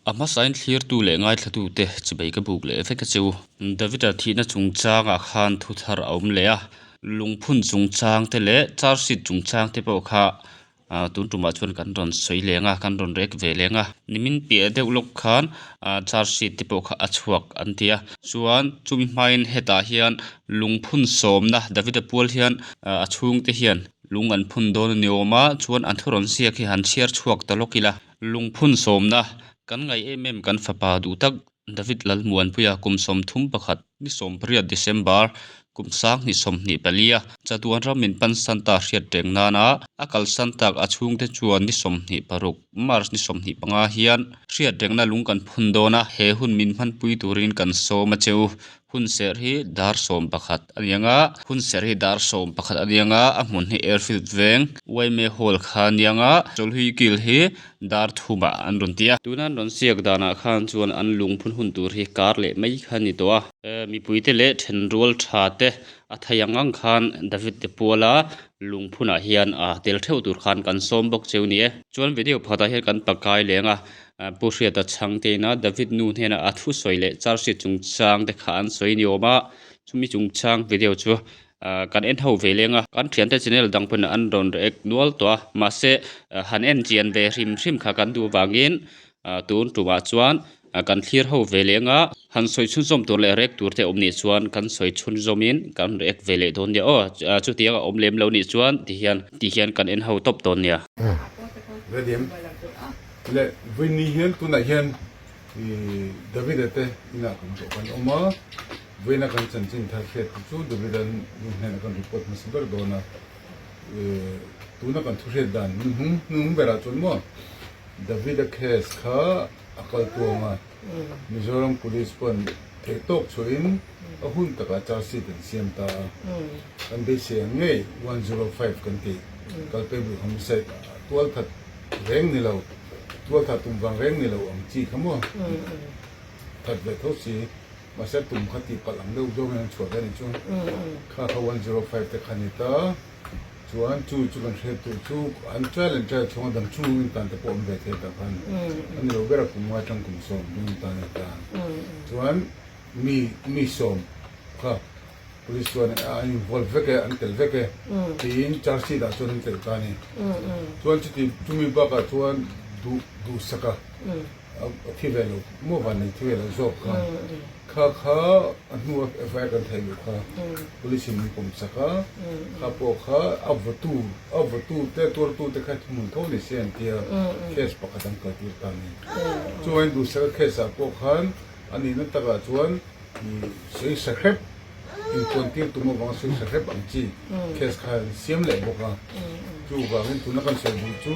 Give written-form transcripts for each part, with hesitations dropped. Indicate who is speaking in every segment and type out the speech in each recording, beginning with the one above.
Speaker 1: A hmasain thlirtu leh ngaithlatute chibei ka buk leh vek a che u. Davida thihna chungchangah khan thu thar a awm leh a, lungphun chungchang te leh charge sheet chungchang te pawh kha ah tun tumah chuan kan rawn sawi leng a, kan rawn rek ve leng a. Nimin piah deuh lawk khan ah charge sheet te pawh kha a chhuak an ti a, chuan chumi hmain hetah hian lungphun sawmna Davida pual hian ah a chhungte hian lung an phun dawn a ni awm a, chuan an thu rawn ziak hi han chhiar chhuak ta lawk ila. Lungphun sawmna kan ngaih em em kan fapa duh tak David Lalmuanpuia kum 31 ni 18 December kum 2024 a chatuan ram min pansan ta hriat reng nana a kalsan tak a chhungte chuan ni 26 March ni 25 hian hriat rengna lung kan phun dawn a, he hun min hmanpui turin kan sawm a cheu. Hun serh hi dar 11 a ni ang a, hun serh hi dar 11 a ni ang a, a hmun hi Airfield veng Yma Hall kha a ni ang a, Chawlhui kil hi dar thumah an rawn ti a. Tuna an rawn siak danah khan chuan an lungphun hun tur hi kar leh mai kha a ni tawh a. Mipuite leh thenrual tha te a thei ang ang khan David te puala lungphunah hian a tel theuh tur khan kan sawm bawk cheu ni e. Chuan video pakhatah hian kan pakai leng a. Pu Hriata chhangte ina David nu hnena a thusawi leh charge sheet chungchang te kha an sawi ni awm a, chumi chungchang video chu kan en ho ve leng a, kan thiante channel dang pawhin an rawn react nual tawh a, mahse han en chian ve hrim hrim kha kan duh avangin tun tumah chuan kan thlir ho ve leng a, han sawi chhunzawm tur leh react tur te awm nih chuan kan sawi chhunzawmin kan react ve leh dawn nia aw, chutiang a awm lem lo nih chuan tihian tihian kan en ho tawp dawn nia.
Speaker 2: Leh vawiin hian tunah hian Davida te inah kan pawh kan awm a, vawiina kan chanchin thar hriat te chu Davida nu hnenah kan report hmasa ber dawn a, tuna kan thu hriat dan hnuhnung hnuhnung berah chuan maw Davida case kha a kal tuang a, Mizoram Police pawn theih tawk chhuahin a hun takah charge sheet an siam ta a, kan beisei ang ngei 105 kan tih culpable homicide tual that reng ni lo, tual that tum vang reng ni lo ang chi kha maw that ve tho si, mahse tum kha tih palh ang deuh zawngin an chhuah ve a nih chu, kha kha 105 te kha ni ta. Chuan chu chu kan hriat tur chu an trial and trial chhunga dam chhungin tan te pawh awm ve thei tah khan a ni lo ber a kum ngai tang kum sawm ding tan a tan chuan mi mi sawm kha police chuan an involve vek e an tel vek e tiin charge sheet ah chuan an telh ta a ni chuan chuti chumi bakah chuan duh duhsaka a thi ve lo maw van nei thi ve lo zawk kha kha kha a hnua FIR kan theih loh kha police in min pawm sak a kha pawh kha a vawtu a vawtu te tuartu te kha thuhmun tho ni se an tia case pakhat an kaltir ta a ni chuan duhsaka case ah pawh khan a nihna takah chuan ih sawi sa hrep Inpuantir tum avanga sawi hre hrep ang chi case kha an siam leh bawk a. Chuvangin tuna kan sawi duh chu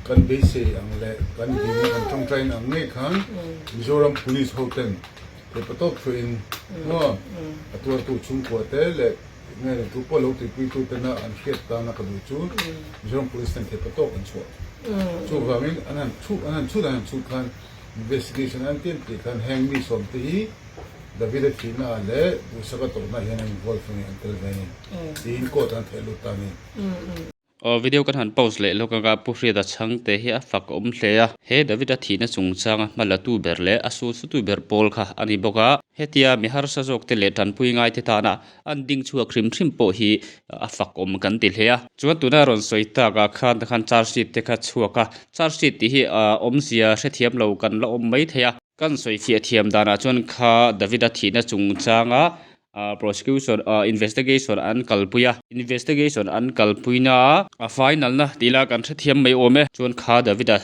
Speaker 2: kan beisei ang leh kan dina kan tawngtain ang ngei khan Mizoram Police ho ten theihpa tawp thuin maw a tuartu chhungkua te leh nge ni tu pawh lo tuipuitu tena an hriat tana ka duh chu Mizoram Police ten theihpa tawk an chhuah. Chuvangin an han chhut an han chhut an han chhut khan investigation an tiam tih khan heng mi sawmte hi David-a thihna ah leh Duhsaka tawrhna hian an involve a ni, an tel ve a ni tiin court an theih lut ta a ni.
Speaker 1: Aw video kan han post leh lawk anga Pu Hriata chhangte hi a fak awm hle a, he David-a thihna chungchanga hma la tu ber leh a sulsutu ber pawl kha a ni bawk a, hetia mi harsa zawk te leh tanpui ngai te tana an ding chhuak hrim hrim pawh hi a fak awm kan ti hle a. Chuan tuna rawn sawi tak ah khan takhan charge sheet te kha chhuak a, charge sheet tih hi awmzia hrethiam lo kan la awm mai thei a. Kan sawifiah thiam danah chuan kha Davida thihna chungchanga prosecution investigation an kalpui a, investigation an kalpuina a final na tih la kan hrethiam mai awm e. Chuan kha Davida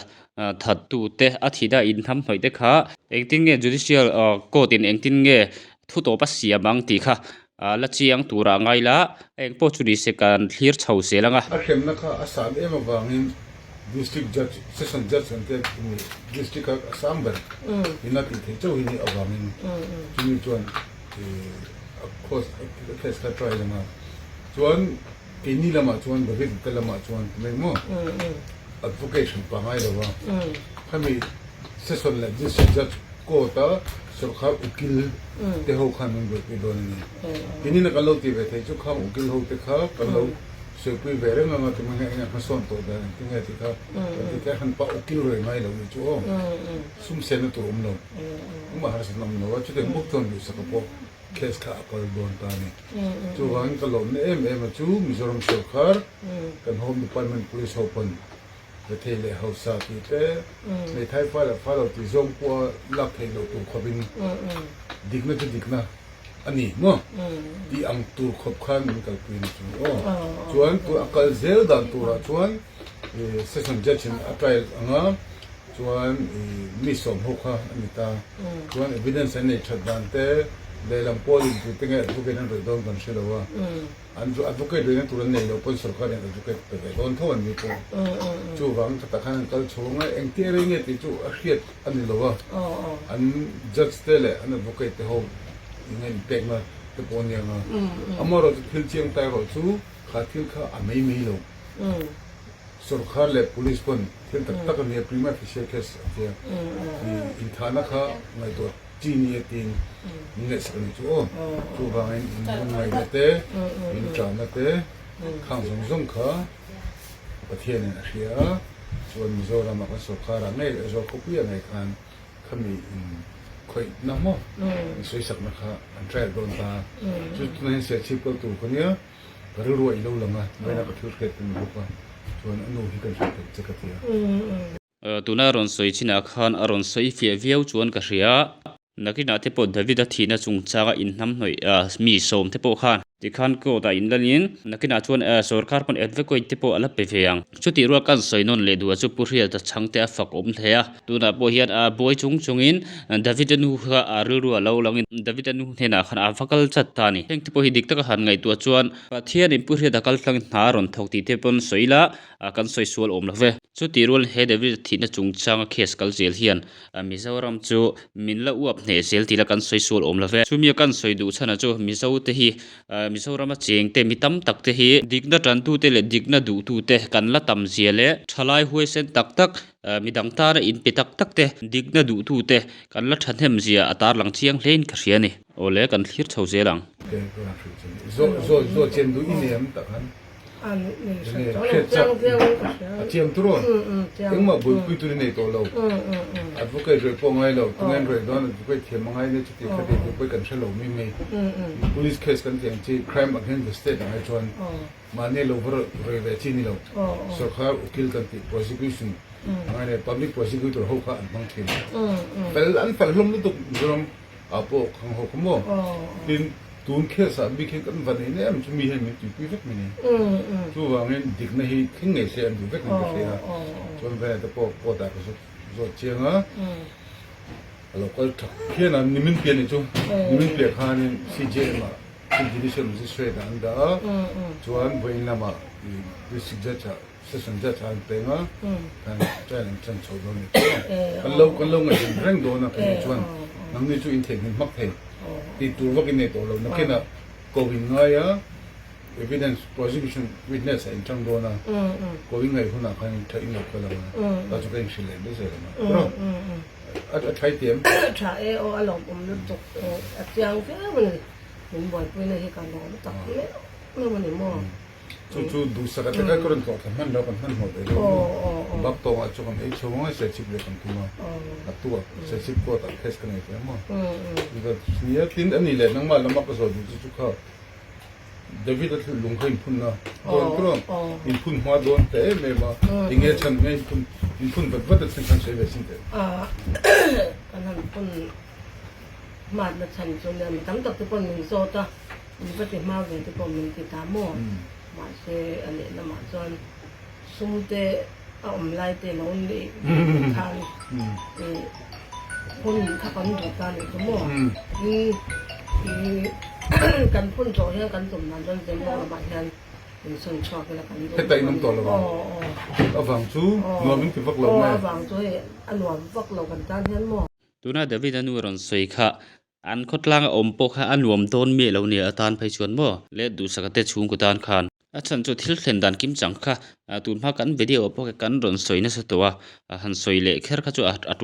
Speaker 1: thattute a thihna inhnamhnawih te kha engtin nge judicial court in engtin nge thu tawp a siam ang tih kha la chiang turah ngai la, eng pawh chu ni se kan thlir chho zel ang a.
Speaker 2: A hremna kha a san em avangin District Judge, Session Judge an tia ni District a a sang ber in a tih theih chauh hi ni avangin chumi chuan a course a case kha trial ang a. Chuan keini lamah chuan David te lamah chuan tumeng maw advocate hran pangai lo a, khami Session leh District Judge Court a sorkar ukil te ho khan an buaipui dawn a ni. Tinina kan lo ti ve thei chu khang ukil ho te kha kan lo. Sawipui ve reng anga tunge nge enge hmasawn tawh dan engtin nge tih kha kan ti tlai hran pah ukil rei ngai lo nih chu aw sum senna tur awm lo engmah harsatna awm lo a chutiang bawk chuan duhsaka pawh case kha a kal dawn ta a ni. Chuvangin ka lawmna em em a chu Mizoram sorkar kan Home Department Police ho pawn rethei leh hausa tih te hmeithai fa leh fa lo tih zawng pawha lak theih loh tur khawpin dikna chu dikna a ni maw tih ang tur khawp khan min kalpui a ni chu aw. Chuan tun a kal zel dan turah chuan session judge in a trial anga chuan mi sawm ho kha a ni ta. Chuan evidence an nei that dan te lehlam pawl in tute nge advocate an rawih dawn kan hre lo a. An advocate rihna tur an nei lo pawn sorkar in advocate pe ve dawn tho an ni pawh. Chuvang khatah khan an kal chho ang a, engtia rei nge tih chu a hriat a ni lo a. An judge te leh an advocate te ho in a inpekna te pawh a ni ang a. Amaherawhchu thil chiang ta erawh chu kha thil kha a mai mai lo. Sorkar leh police pawn thil tak tak a nia, prima facie case a tia. Inthahna kha ngaihtuah chi ni e tiin min ngaihsak a nih chu aw. Chuvangin in lungngaihna te, in ṭahna te khang zawng zawng kha Pathianin a hria a, chuan Mizoramah kan sorkarah ngei leh Aizawl khawpuiah ngei khan khami in khawihna maw in sawisakna kha an trial dawn ta a. Chu tunah hian Serchhip kal tur ka nia, ka rilru a ilo lang a, vawiinah ka thil hriat ka ni bawk a, chuan a nu hi kan hriat theih che ka ti a.
Speaker 1: Tuna rawn sawi chinah khan a rawn sawi fiah viau chuan ka hria. Nakinah te pawh David-a thihna chungchanga inhnamhnawih mi sawm te pawh khan tikhan court ah inlalin nakinah chuan sorkar pawn advocate te pawh a la pe ve ang. Chutih rual kan sawi nawn leh duh ah chu Pu Hriata chhangte a fak awm thei a. Tunah pawh hian a buai chung chungin David-a nu kha a rilru a lo langin David-a nu hnenah khan a va kal chat ta a ni. Heng te pawh hi dik taka han ngaihtuah chuan Pathianin Pu Hriata kaltlangin hna a rawn thawk tih te pawn sawi ila kan sawi sual awm lo ve. Chutih rual he David thihna chungchanga case kal zel hian Mizoram chu min la uap hneh zel tih la kan sawi sual awm lo ve. Chumi a kan sawi duh chhan ah chu Mizo te hi Mizorama cheng te mi tam tak te hi dikna tantute leh dikna duhtute kan la tam zia leh thalai huaisen tak tak midang tana inpe tak tak te dikna duhtute kan la thahnem zia a tarlang chiang hlein ka hria a ni. Awle kan thlir chho zel ang.
Speaker 2: A chiang tur aw. Engmah buaipui tur i nei tawh lo. Advocate reh pawh a ngai lo. Tunge an reh dawn advocate thiam a ngai nia chuti kha tih tur pawh kan hre lo mai mai. Police case kan tih ang chi crime against the state ang ai chuan mahni lo va reh ve chi ni lo. Sorkar ukil kan tih prosecution a ngai nia public prosecutor ho kha an hmang thin. Fel an fel hlawm lutuk Mizoram ah pawh khang ho kha maw. Tin tun case ah bik hian kan va nei em chu mi hian min tuipui vek mai ni. Chuvangin dikna hi thleng ngei se an duh vek in ka hria a. Chuan vena te pawh court ah ka zawt zawt chiang a. A lo kal thak phian a, nimin piah nih chu. Nimin piah khanin CJM ah Chief Judicial Magistrate ah an dah a. Chuan vawiin lamah District Judge ah Session Judge a an peng a, kan trial an chan chho dawn ni chu. Kan lo kan lo ngaihven reng dawn a kei chuan nangni chu in theihnghilh hmak thei tih tur vak in nei tawh lo. Nakinah ko in ngai a, evidence prosecution witness a in tang dawn a, ko in ngaih hunah khan in tha in lo kal ang a, ta chu ka inhrilh leh mai zel ang a. Bro, a tha i ti em?
Speaker 3: Tha e aw, a lawmawm lutuk a chiang viau a ni. Min buaipuina hi ka lawm tak meuh meuh a ni maw?
Speaker 2: Chu chu duhsak a te kha ka rawn tlawh thla hman lo, kan hmanhmawh ve lo maw? Bak tawngah chu kan ei chho ang a, Serchhip leh kan tum a, a tuah Serchhip court ah case ka nei ve maw? Nia, tin a ni leh nangmah lama ka zawh duh chu chu kha David a thil lung kha inphun na dawn tur a, inphun hma dawn ta em em a, enge chhan nge inphun inphun vat vat a chhan khan sawi ve sin teh.
Speaker 3: Kan han phun hmatna chhan chu nia mi tam tak te pawhin min zawt a. Min va ti hma ve te pawh min ti ta maw? Mahse a lehlamah chuan sum te a awm lai te lo nih khan ih phun kha kan duh ta nih chu maw? Tin ih kan phun zawh hian kan tum dan chuan Zembawk lamah hian insawn chhuak ila kan duh.
Speaker 2: Heta in awm tawh lo ang. A vang chu nuam in ti vak lo nge?
Speaker 3: Aw a vang chu hei a nuam vak lo kan tan hian maw?
Speaker 1: Tuna David-a nu rawn sawi kha An khawtlanga awm pawh kha a nuam dawn miah lo nia atan phei chuan maw le duhsaka te chhungkaw tan khan. A chhan chu thil thlen dan kim chang kha tunhma kan video ah pawh kha kan rawn sawi nasa tawh a, han sawi leh kher kha chu a a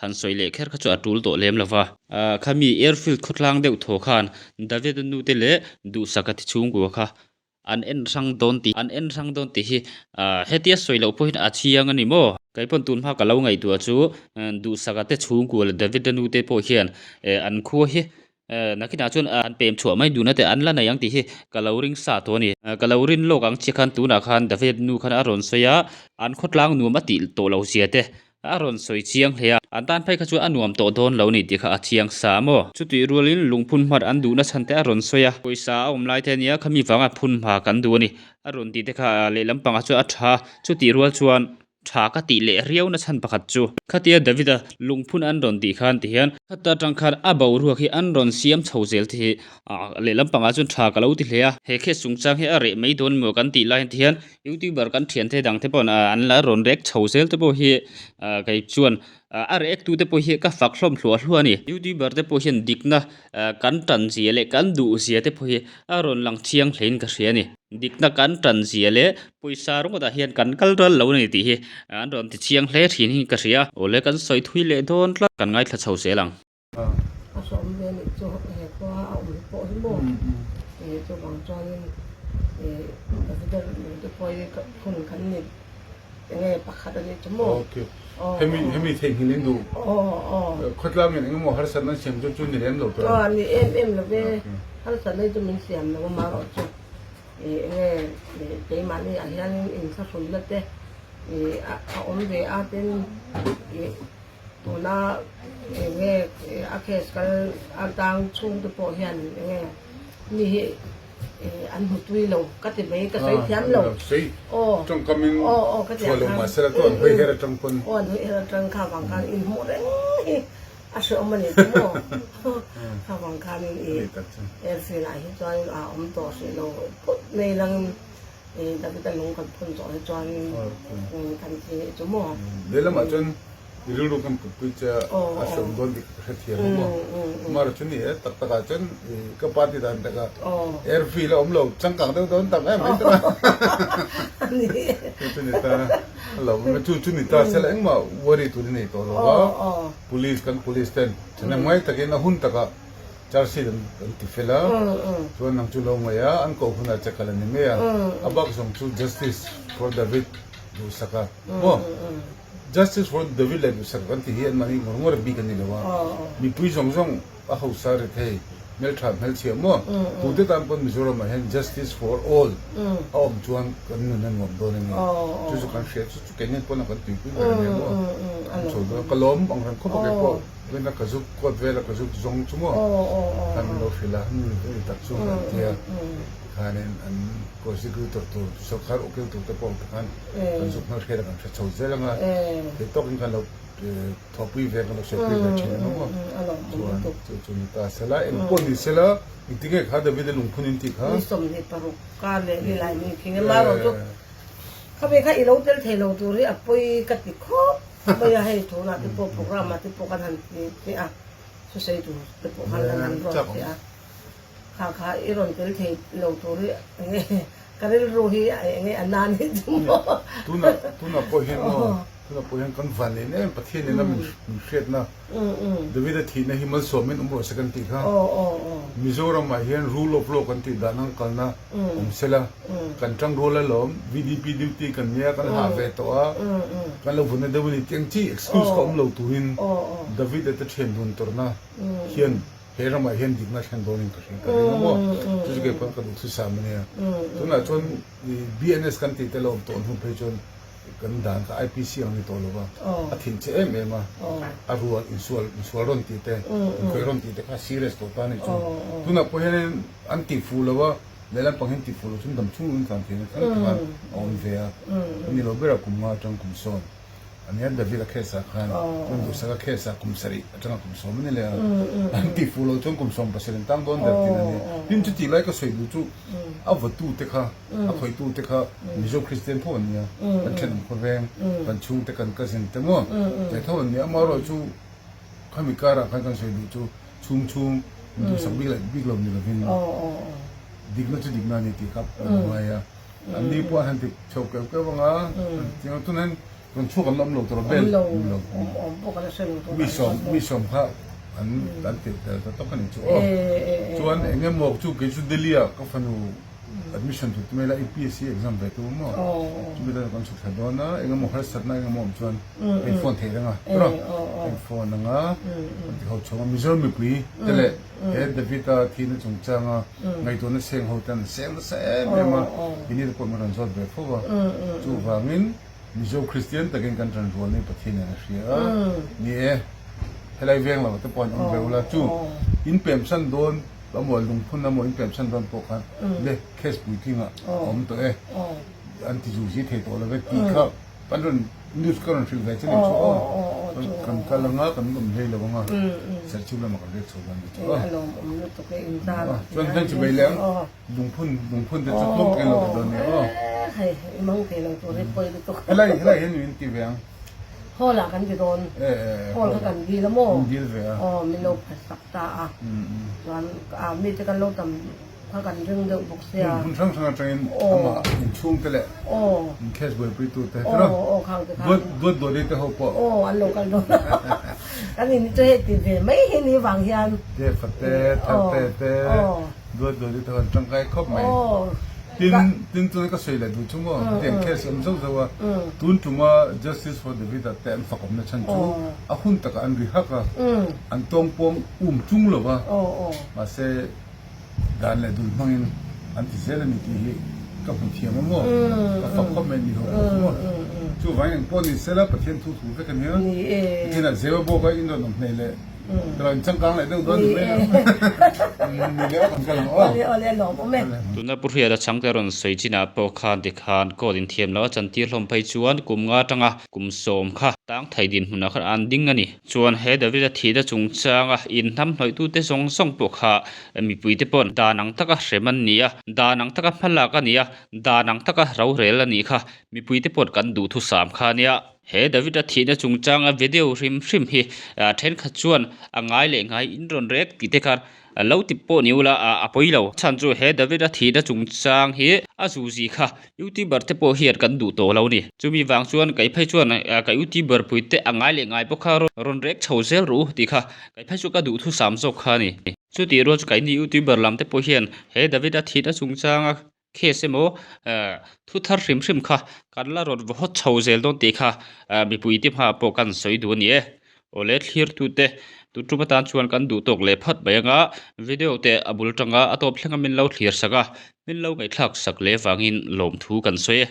Speaker 1: han sawi leh kher kha chu a tul tawh lem lo va. Khami airfield khawtlang deuh thaw khan David-a nu te leh duhsaka te chhungkua kha. An en hrang dawn tih an en hrang dawn tih hi hetia sawi loh pawhin a chiang a ni maw? Kei pawn tun hma ka lo ngaihtuah chu Duhsaka te chhungkua leh David-a nu te pawh hian an khua hi nakinah chuan an pem chhuah mai duhna te an la nei ang tih hi ka lo ring sa tawh a ni. Ka lo rin lawk ang chiah khan tunah khan David-a nu khan a rawn sawi a, an khawtlang nuam a tih tawh lo zia te A rawn sawi chiang hle a, an tan phei kha chu a nuam tawh dawn lo ni tih kha a chiang sa maw? Chutih rualin lungphun hmat an duhna chhan te a rawn sawi a, pawisa a awm lai te ania khami vanga phun hma kan duh a ni a rawn tih te kha lehlam pangah chuan a tha a, chutih rual chuan tha ka tih leh riau na chhan pakhat chu. Khatia Davida lungphun an rawn tih khan ti hian khata tang khan a boruak hi an rawn siam chho zel te hi lehlam pangah chuan tha ka lo ti hle a, he case chungchang hi a reh mai dawn maw kan tih lai hian ti hian Youtuber kan thiante dang te pawh an la rawn react chho zel te pawh hi kei chuan a react tu te pawh hi ka fak hlawm hluah hluah a ni. Youtuber te pawh hian dikna kan tan zia leh kan duh zia te pawh hi a rawn lang chiang hlein ka hria a ni. Dikna kan tan zia leh pawisa ringawtah hian kan kal ral lo a ni tih hi an rawn ti chiang hle thin hi ka hria. Awle kan sawi thui leh dawn tlat kan ngaithla chho zel ang.
Speaker 3: A hrawm ve nih chu he khua a awm pawh hi maw eh chuvang chuanin eh David-a lung te pawh hi phun kan ni enge pakhat a nih chu maw.
Speaker 2: Okay. Hemi hemi theihnghilh in duh.
Speaker 3: Aw aw.
Speaker 2: Khawtlang in engemaw harsatna an siam chu chu ni lem lo tur a.
Speaker 3: Aw ni em em lo ve. Harsatna hi chu min siam lo a marawh chu eh enge eh keimahni ah hianin inthlahrunna te eh a awm ve a tin eh Tuna eng nge a case kal a tang chhung te pawh hian eng nge mi hi an hmu tui lo ka ti mai ka sawi thiam lo.
Speaker 2: Aw tawngkamin chhuah lo mahse la chuan hawi her atang pawn.
Speaker 3: Aw an hawi her atang kha vang khan inhmuh reng hi a hrehawm a ni chu maw. Kha vang khanin i airfield ah hi chuan a awm tawh hrih lo phawt mai langin. David a lung kan phun zawh hi chuan kan ti nih chu maw?
Speaker 2: Lehlamah chuan i rilru kan putpui che a hreawm dawn dik ka hrethiam a maw? Mara chu ni e, tak takah chuan ka pa ti dan takah airfield a awm lo changkang deuh dawn tak em mai tawh a. Chu chu ni ta a lo chu chu ni ta sela engmah worry tur i nei tawh lo va, police kan police ten thahnemngai takin a hun takah Charge sheet an ti fel a, chuan nang chu lo ngaih a, an koh hunah che kal a ni mai a, a bak zawng chu Justice for David Duhsaka maw? Justice for David leh Duhsaka kan tih hi an mahni ngawr ngawr bik a ni lo a, mipui zawng zawng a hausa ri thei, hmeltha hmelchhia maw? Tute tan pawn Mizoram ah hian Justice for all a awm chuan kan nun a nuam dawn a ni, chu chu kan hria chu chu keini pawn a kan tuipui ber a nia maw? An chho dawn a, ka lawm ang reng khawp a keipawh. Tuna ka zuk kawt vela ka zuk zawng chu maw khan min lo hrilh a, mi ni tak chu an ti a, tikhanin an prosecutor tur sorkar ukil tur te pawh tikhan kan zuk hmel hriat a kan hre chho zel ang a, thei tawkin kan lo thawhpui ve kan lo sawipui ve thin ang maw chuan chu chu ni ta sela engpawh ni sela engtinge kha David-a lungphun in tih kha.
Speaker 3: Ni 26 kar leh ni lai ni khi nge marawh chu khami kha i lo tel thei lo tur hi a pawi ka ti khawp. Mai a hei tunah te pawh program ah te pawh kan han ti te a thusawi tur te pawh khan kan han ruat te a kha kha i rawn tel thei lo tur hi enge ka rilru hi enge a nan hi chu maw.
Speaker 2: Tuna tuna pawh hian maw tuna pawh hian kan van en em Pathian in a min hriatna David a thihna hi malsawmin awm rawh se kan tih kha Mizoram ah hian rule of law kan tih dan ang kalna awm sela Kan tang rual alawm, VDP duty kan nia kan hah ve tawh a, kan lo vunna deuh a ni tih ang chi excuse kha awm lo turin David-a te thian dun tawrhna hian he ramah hian dikna thlen dawnin ka hria ka ring a maw, chu chu kei pawn ka duhthusam a nia. Tunah chuan BNS kan tih te lo awm tawh hnu phei chuan kan dan kha IPC ang ni tawh lo va, a thin che em em a, a rual insual insual rawn tih te, inkhawih rawn tih te kha serious tawh ta a nih chu. Tunah pawh hianin an tih fuh lo a. Lehlam pang hian tihfuh loh chuan dam chhung in tlan theihna thleng tak a awm ve a, a ni lo ber a kum nga atang kum sawm a nia David a case ah khan chuan Duhsaka case ah kum sarih atanga kum sawm a ni leh a, an tihfuh loh chuan kum 17 an tang dawn der tih a nia. Tin chutih lai ka sawi duh chu a vatu te kha a khawihtu te kha Mizo Kristian tho an nia, kan thenawm khawveng, kan chhungte kan cousin te maw te tho an nia, amaherawhchu khami karah khan kan sawi duh chu Chhung chhung duhsak bik leh bik lo ni lovin dikna chu dikna a ni tih kha a lo ngai a. An ni pawh an han ti chho keuh keuh ang a, tiang tun hian rawn chhuak an la awm lo tur a bel awm lo. Mi sawm mi sawm kha an an tirh tel ta tawk a ni chu aw. Chuan eng emaw chu kei chu Delhi ah ka fanu. Admission tur te mai la UPSC exam ve tur maw? Chumi tan kan chhuk thla dawn a, eng emaw harsatna eng emaw awm chuan ka in phone theih reng a, tawrh a, ka in phone ang a, kan ti ho chhawng a, Mizoram mipui te leh he David-a thihna chungchanga ngaihtuahna seng ho te an seng nasa em em a, keini te pawh min rawn zawt ve fo va, chuvangin Mizo Kristian takin kan ṭan rual ni Pathian in a hria a, ni e, helai veng lo te pawh an awm ve ula, chu in pemsan dawn. Emaw lungphun emaw in pemsan dawn pawh khan le case puitling ah a awm tawh e an ti zu zi thei tawh lo ve tih kha kan rawn news ka rawn hrilh ve che ni chu aw kan kal anga kan awm hlei lo anga serchhip lamah kan riak chho dawn ni chu aw chuan heng chu bei leh ang lungphun lungphun te chu tlawm takin lo ti dawn ni aw helai helai hian min ti ve ang
Speaker 3: Hall ah kan ti dawn hall kha kan dil a maw
Speaker 2: dil ve a
Speaker 3: aw min lo phasak ta a chuan a mite kan lo tam kha kan ring deuh bawk sia.
Speaker 2: Hmun hrang hrang atangin amah inchhung te leh in case buaipui tu te tiraw duat duat duat te ho pawh
Speaker 3: aw an lo kal dawn kan in chu hei ti ve mai hi ni vang hian
Speaker 2: te fate thar te te duat duat te ho an tangkai khawp mai. Tin, tin chuan ka sawi leh duh chu maw, hetiang case awm zauh zauh a, tun tuma Justice for David-a te an fakawmna chhan chu a hun takah an ri hak a, an tawngpawng um chung lo va, mahse dan leh dul hmangin an ti zel a ni tih hi ka hmu thiam a maw, ka fak khawp mai a ni ho bawk maw. Chuvangin engpawh ni sela Pathian thu thu vek a nia, Pathian ah zeu a bawk a, in rawn awm hmeh leh. Tawh changkang leh deuh dawn ni mai a ni leh awk ang ka lang aw.
Speaker 3: Awle awle lawm awm e.
Speaker 1: Tuna Pu Hriata changte rawn sawi chinah pawh khan tikhan court in thiam loh a chantir hlawm phei chuan kum nga atanga kum sawm kha tang thei dinhmunah khan an ding a ni. Chuan he David-a thihna chungchanga inhnamhnawih-tute zawng zawng pawh kha mipuite pawh dan ang taka hrem an ni a, dan ang taka hmalak a ni a, dan ang taka rorel a nih kha mipuite pawh kan duhthusam kha a nia. He David-a thihna chungchanga video hrim hrim hi thenkhat chuan a ngai leh ngai in rawn rek tih te khan lo ti pawh ni ula a pawi lo. Chhan chu he David-a thihna chungchang hi a zuzi kha youtuber te pawh hian kan duh tawh lo a ni. Chumi vang chuan kei phei chuan ka youtuber pui te a ngai leh ngai bawk kha rawn rek chho zel ru tih kha kei phei chu ka duhthusam zawk kha a ni. Chutih rual chu keini youtuber lam te pawh hian he David-a thihna chungchanga Case emaw thu thar hrim hrim kha kan la rawn vaw hawt chho zel dawn tih kha mipui te hmaah pawh kan sawi duh a ni e. Awle thlirtute tun tum atan chuan kan duh tawk leh phawt mai anga video te a bul tanga a tawp thlenga min lo thlir sak a, min lo ngaihthlak sak leh vangin lawmthu kan sawi e.